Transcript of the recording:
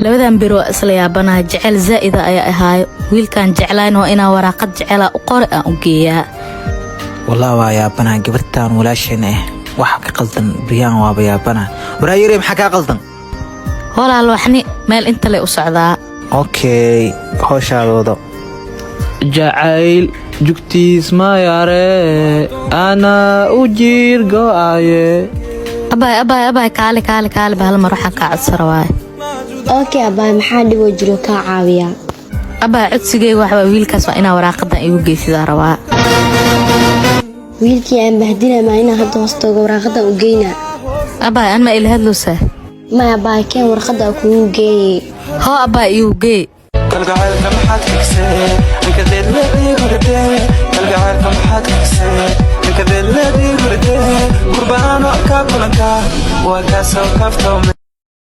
Labadan beri waa isla yaabanaha. Jecel zaa'ida ayaa ahaayo. Wiilkan jeclayn waa inaa waraaqad jecelaa u qori aan u geeyaa. Wallah, waa yaabanaa gabartan walaasheena ah. Waxa ka qaldan biyaan waaba yaabanaa. Waraa yare, maxaa kaa qaldan? Walaal, waxni meel inta lay u socdaa. Okay, howshaada wado. Jacayl jugtiis ma yare, anaa u jiir go'aye. Abaay, abaay, abaay, kaali, kaali, kaali ba, hal mar waxaan kaa codsa rabaaye. Okay abaay, maxaa dhiboo jiro kaa caawiyaa? Abaay, codsigeyga waxaa wiilkaas waa inaa waraaqadan igu geysidaa rabaa. Wiilkii aan bahdina maa inaa hadda hoostooga waraaqadan u geynaa? Abaay, an ma ila hadlowsaa? Maya abaay, keen warqada kugu geeyey. Hoo abaay, igu geey. Kalgacaylka maxaad kigsee inkadeedladii hurdee? Kalgacaylka maxaad kigsee inkadeedladii hurdee? Gurbaano ka kulanka waa kaasoo kaftoome.